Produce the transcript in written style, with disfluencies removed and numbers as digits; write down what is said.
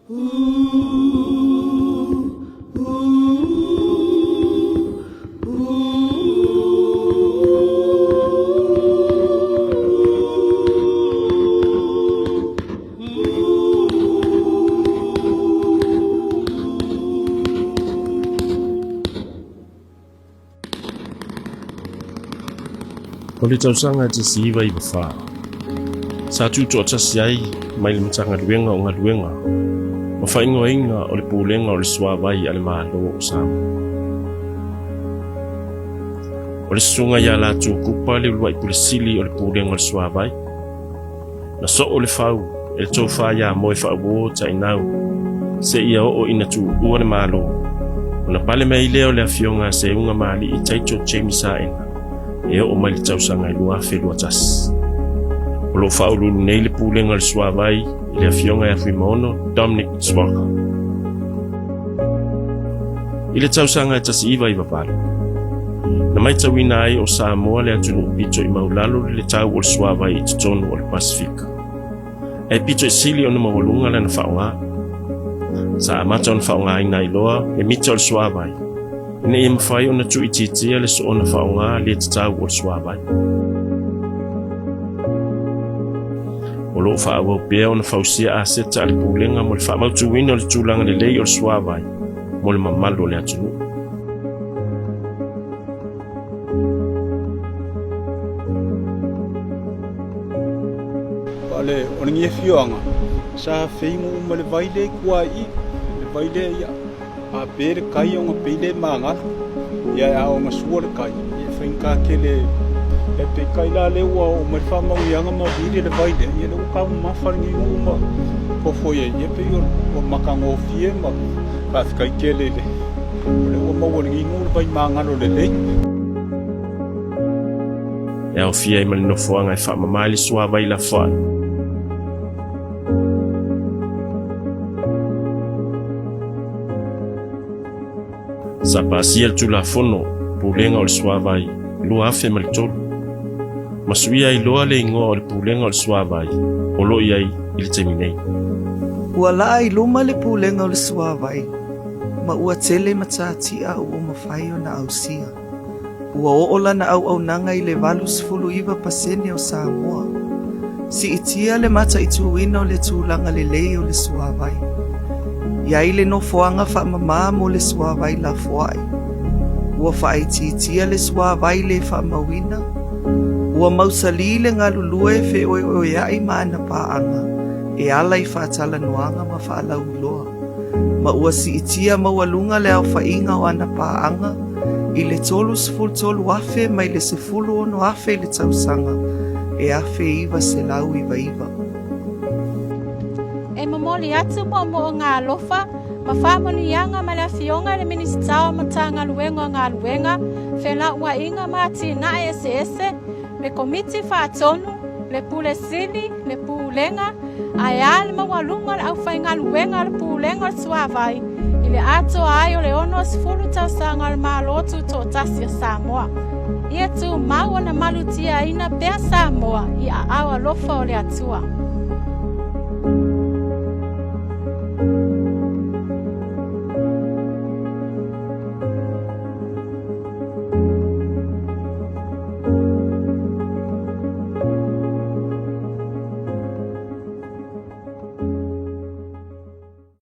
O le tausaga e 1994, sa tutoatasi ai mai le Matagaluega o Galuega ma faaigoaina o le Pulega o le Suavai a le Malo o Samoa. O le susuga ia Latu Kupa le uluai Pule Sili o le Pulega o le Suavai. Na soo le fau e le tofa iā Moefaauo Tainau seia oo ina tuua le Malo, ona pale mai lea o le Afioga a Seuga Maalii Taito James Saena e oo mai le tausaga e 2021. O lo o faauluulu nei le Pulega o le Suavai i le Afioga ia Fuimaono Dominic Swalker. I le tausaga e 1998, na maitauina ai o Samoa le atunuu pito i maulalo le tau o le suavai i totonu o le Pasefika, ae pito i sili ona maualuga lana faaaoga. Sa amata ona faaaogaina ai loa le mita o le suavai, ina ia mafai ona tuuitiitia le soona faaaoga le tatau o le suavai. O lo o faaauau pea ona fausia aseta a le Pulega mo le faamautuina o le tulaga lelei o le suavai mo le mamalu o le atunuu. O le o lenei afioaga sa feigu uma le vai lea i tua i i, le vai lea ia a pe le kai ona pei lea e magalo, ia a ona sua le kai, ia e faigata tele e peitai la lea ua oo mai le faamanuiaga ma vili le vai lea, ia lea ua taumamafa lenei nuu ma nofo i ai, ia pei ua matagofie ma faafetai tele i le o lea ua maua e lenei nuu le vai magalo lelei. E aofia ai ma le nofoaga e faamama ai le suavai lafoai. Sa pasia le Tulafono Pulega o le Suavai 2003, ma suia ai loa le igoa o le Pulega o le Suavai o lo o i ai i le taimi nei. Ua laa i luma le Pulega o le Suavai, ma ua tele matatia ua mafai ona ausia. Ua oo lana auaunaga i le 89% o Samoa. Siitia le mataituina o le tulaga lelei o le suavai. I ai le nofoaga faamama mo le suavai lafoai. Ua faaitiitia le suavai le faamauina. Ua mausali le galulue feoeoea'i ma ana paaga e ala i faatalanoaga ma faalauiloa. Ma ua siitia maualuga le aofaiga o ana paaga i le 33,000 mai le 16,000 i le tausaga e 1999. E momoli atu moomooga alofa ma faamanuiaga ma le Afioga i le Minisita o Matagaluega o Galuega, Felauaiga ma Atinae Eseese, le Komiti Faatonu, le Pule Sili, le Pulega, ae a le maualuga o le aufaigaluega a le Pulega o le Suavai i le atoa ai o le 60 tausaga o le Malo Tutoatasi o Samoa. Ia tumau ona malutiaina pea Samoa i aao alofa o le Atua.